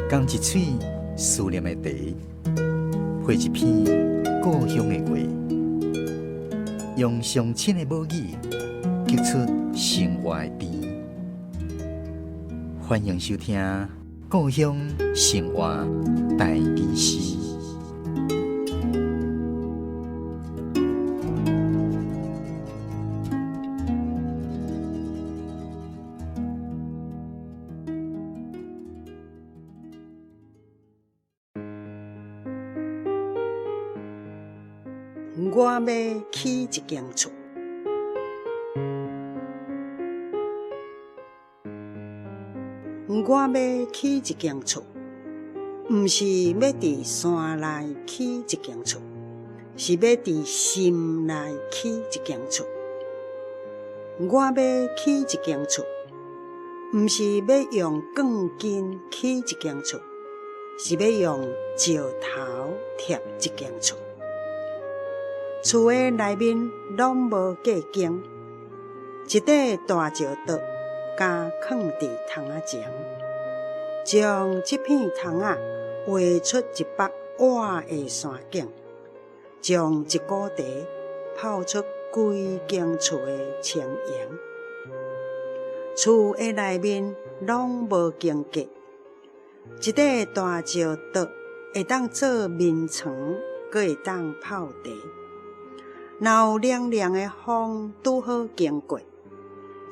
仝一喙思念的茶，配一篇故鄉的話，用上親的母語，激出生活的甜。歡迎收聽《故鄉生活台語詩》。我欲起一間厝，我欲起一間厝，毋是欲佇山內起一間厝，是欲佇心內起一間厝。我欲起一間厝，毋是欲用鋼筋起一間厝，是欲用石頭疊一間厝。厝的內面攏無隔間，一塊大石桌共囥佇窗仔前，將這片窗仔畫出一幅我的山景，將一壺茶泡出規間厝的清瑩。厝的內面攏無間隔，一塊大石桌會當做眠床，閣會當泡茶。若有涼涼的風拄好經過，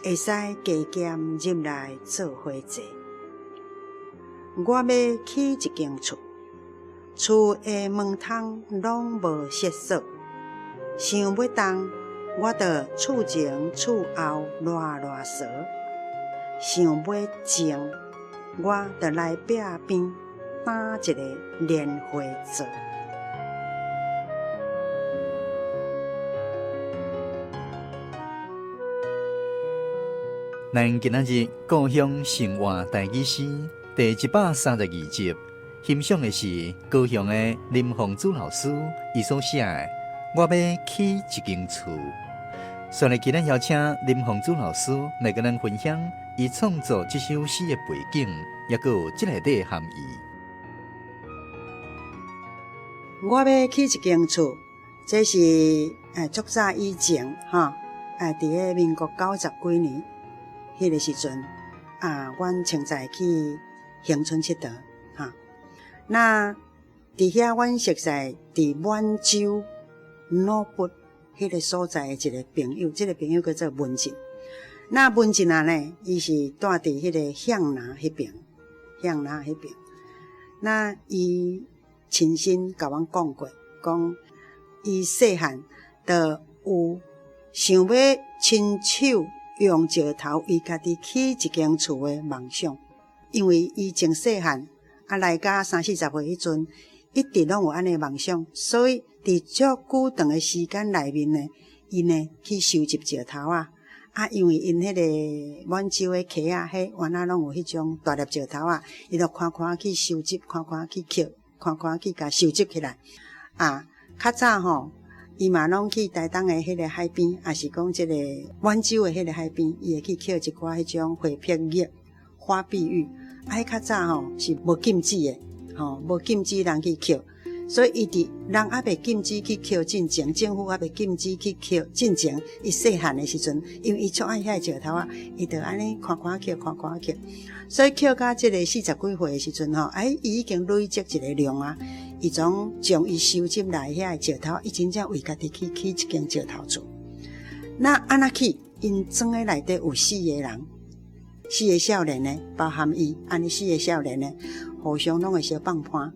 會使加減入來做伙坐。我欲起一間厝，厝的門窗攏無設鎖，想欲動，我就厝前厝後賴賴趖；想欲靜，我就來壁邊搭一個蓮花座。咱今仔日故鄉生活台語詩第132集，欣賞的是高雄的林鳳珠老師伊所寫的《我欲起一間厝》。所以今日邀請林鳳珠老師來佮咱分享伊創作這首詩的背景，抑閣有這內底的含義。我欲起一間厝，這是足早以前吼，佇咧民國九十幾年彼个時陣啊，阮穿在去恆春𨑨迌哈。那佇遐，阮熟似佇滿洲努北彼个所在的一个朋友，這个朋友叫做文進。那文進啊呢，伊是住佇彼个向南彼邊，向南彼邊。那伊親身共阮講過，講伊細漢就有想欲親手用石頭為家己起一間厝的夢想，因為伊從細漢啊來到三四十歲彼陣，一直攏有按呢夢想，所以佇足久長的時間內面呢，伊呢去收集石頭仔，啊，因為𪜶彼个滿洲的溪仔，彼原來攏有彼種大粒石頭仔，伊就看看去收集，看看去抾，看看去共收集起來。啊，較早吼，伊嘛攏去台東的彼个海邊，抑是講這个滿洲的彼个海邊，伊會去抾一寡彼種花碧玉、花碧玉。啊，彼較早吼是無禁止的，吼無禁止人去抾，所以伊佇人猶未禁止去抾進前，政府猶未禁止去抾進前，伊細漢的時陣，因為伊足愛遐石頭仔，伊就按呢看看抾，看看抾，所以抾到這个四十幾歲的時陣吼，哎，伊已經累積一个量啊。伊總將伊收集來遐個石頭，伊真正為家己去起一間石頭厝。那按怎起？𪜶莊的內底有四个人，四个少年的，包含伊，按呢四个少年的，互相攏會相放伴。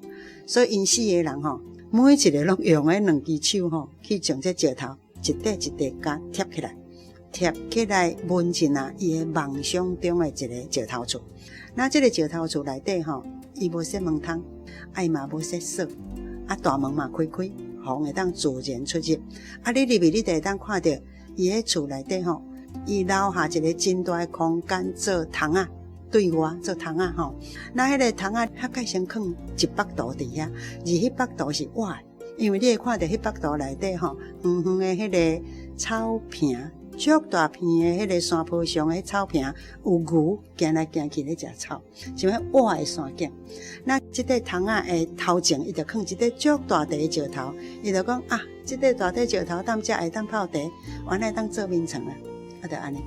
所以𪜶四个人吼，每一个攏用彼兩支手吼，去將這石頭一塊一塊共疊起來，疊起來完成啊伊的夢想中的一个石頭厝。那這个石頭厝內底吼，伊無設門窗。啊，伊嘛無設鎖，啊，大門嘛開開，予會當自然出入。啊，你入去，你就會當看著伊彼厝內底吼，伊留下一个真大的空間做窗仔，對外做窗仔吼。那彼个窗仔，較蓋先囥一幅圖佇遐，而彼幅圖是我的，因為你會看著彼幅圖內底吼，遠遠的彼个草坪，足大片的彼个山坡上的草坪，有牛行來行去咧食草，像彼活的山景。那這塊窗仔的頭前，伊就囥一塊足大塊的石頭，伊就講啊，這塊大塊石頭踮遮會當泡茶，原來會當做眠床啊，啊，就按呢，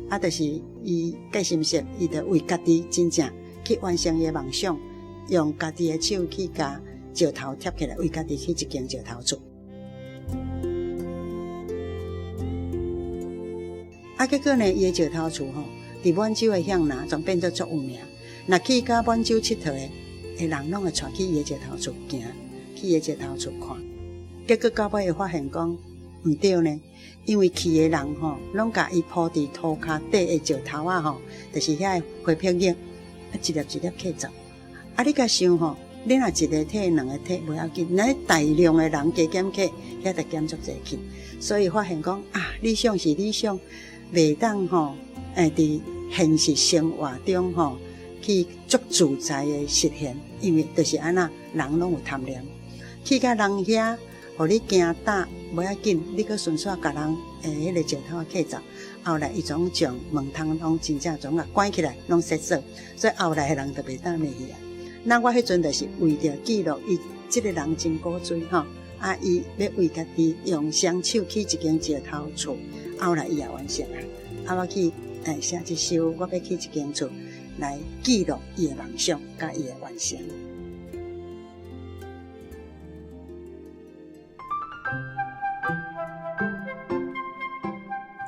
啊，就是伊計心說，伊就為家己真正去完成伊的夢想，用家己的手去共石頭疊起來，為家己起一間石頭厝。啊，結果呢，伊的石頭厝吼，佇滿洲的向南，全變做足有名。若去到滿洲𨑨迌的，的人攏會帶去伊的石頭厝行，去伊的石頭厝看。結果到尾會發現講毋對呢，因為去的人吼，攏共伊鋪佇塗跤底的石頭仔吼，就是遐个花碧玉，啊，一粒一粒揢走。啊，你共想吼，你若一個摕，兩個摕無要緊，若大量的人加減揢，遐就減足濟去。所以發現講啊，理想是理想。袂當吼，佇現實生活中吼，去足自在的實現，因為就是按怎，人攏有貪念，去到人遐，予你驚膽無要緊，你閣順紲共人的彼个石頭仔揢走。後來伊總將門窗攏真正總共關起來，攏鎖鎖，所以後來的人就袂當入去啊。那我彼陣就是為著記錄伊這个人真古錐吼，啊，伊欲為家己用雙手起一間石頭厝。後來伊也完成啊！啊，我去寫這首，我欲起一間厝來記錄伊的夢想，佮伊的完成。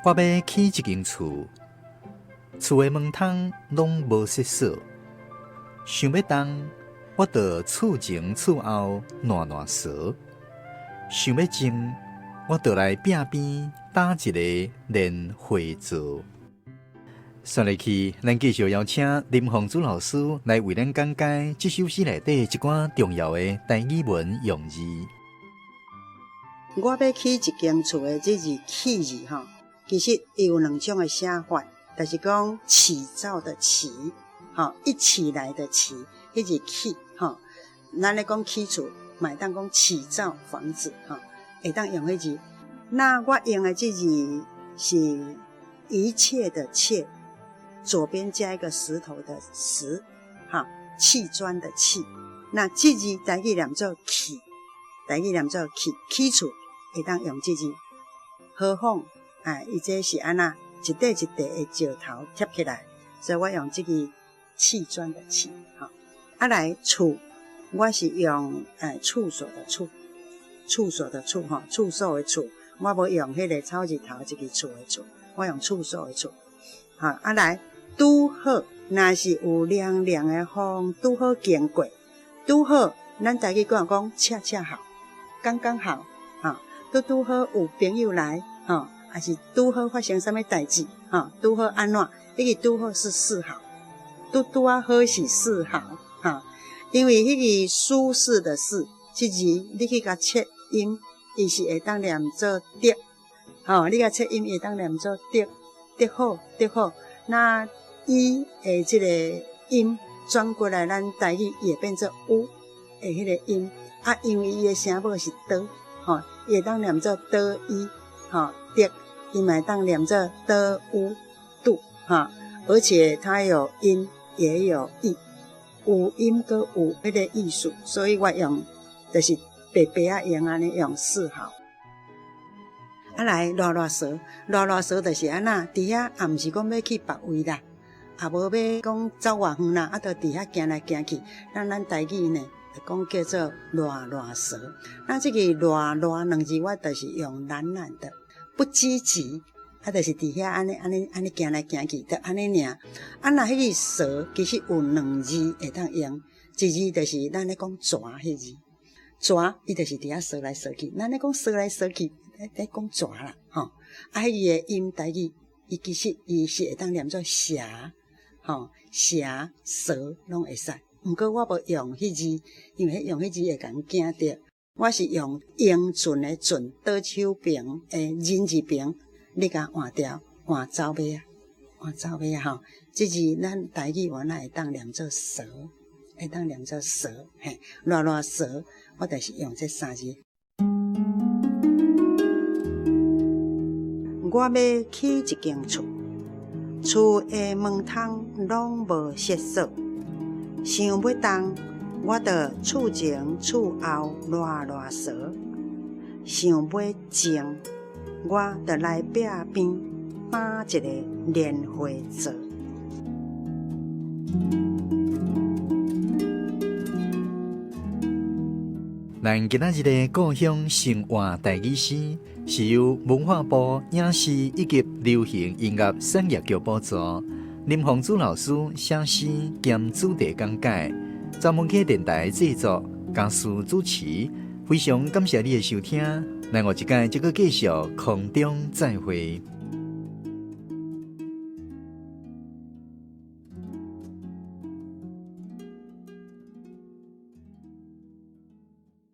我欲起一間厝，厝的門窗攏無鎖鎖。想欲動，我就厝前厝後爛爛趖。想欲靜，我就來壁邊搭一个蓮花座。紲落去，咱繼續邀請林鳳珠老師來為咱講解這首詩內底一寡重要的台語文用字。我欲起一間厝的這字起字吼，其實伊有兩種的寫法，就是講起造的起，吼，一起來的起，彼字起吼。咱咧講起厝，嘛會當講起造房子，吼，會當用彼字。那我用的這字是一切的切，左邊加一個石頭的石，哈，砌磚的砌。那這字台語念做起，台語念做起，起厝會當用這字。何況，哎，伊這是按怎一塊一塊的石頭疊起來，所以我用這個砌磚的砌，哈。啊來厝，我是用處所的處，處所的處吼，處所的處，我無用彼个草字頭一个厝的厝，我用處所的處。吼，啊來拄好，若是有涼涼的風，拄好經過，拄好，咱台語講講恰恰好，剛剛好，吼，拄拄好有朋友來，吼，抑是拄好發生啥物代誌，吼，拄好按怎，彼个拄好是適好，拄拄仔好是適好，吼，因為彼个舒適的適，這字你去共切音，伊是會當念做得，吼，你共切音會當念做得，得好，得好。那伊的這個音轉過來，咱台語伊會變做有的彼个音，啊，因為伊的聲母是哆，吼，伊會當念做哆伊，吼，得，伊嘛會當念做哆烏拄，吼，而且它有音也有意，有音閣有彼个意思，所以我用就是白白仔用按呢用適好。啊來賴賴趖，賴賴趖就是按怎，佇遐也毋是講欲去別位啦，也無欲講走偌遠啦，啊，就佇遐行來行去。咱咱台語呢，就講叫做賴賴趖。那這個賴賴兩字，我就是用懶懶的，不積極，啊，就是佇遐按呢按呢按呢行來行去，就按呢爾。啊，若彼个趖其實有兩字會當用，一字就是咱咧講蛇彼字，蛇伊就是佇遐趖來趖去。咱咧講趖來趖去。咧講蛇啦，吼，啊，彼个音台語，伊其實伊是會當念做蛇，吼，蛇、蛇攏會使。毋過我無用彼字，因為用彼字會共人驚著。我是用英俊的俊，倒手邊的人字邊，你共換掉，換走馬仔，換走馬仔吼。這字咱台語原來會當念做蛇，會當念做蛇，嘿，賴賴趖，我就是用這三字。我欲起一間厝，厝的門窗攏無鎖鎖。想欲動，我就厝前厝後賴賴趖；想欲靜，我就來壁邊搭一个蓮花座。咱今仔日的故鄉生活台語詩，是由文化部影視以及流行音樂產業局補助，林鳳珠老師寫詩兼主題講解，專門客電台製作，嘉書主持。非常感謝你的收聽，咱下一擺再閣繼續空中再會。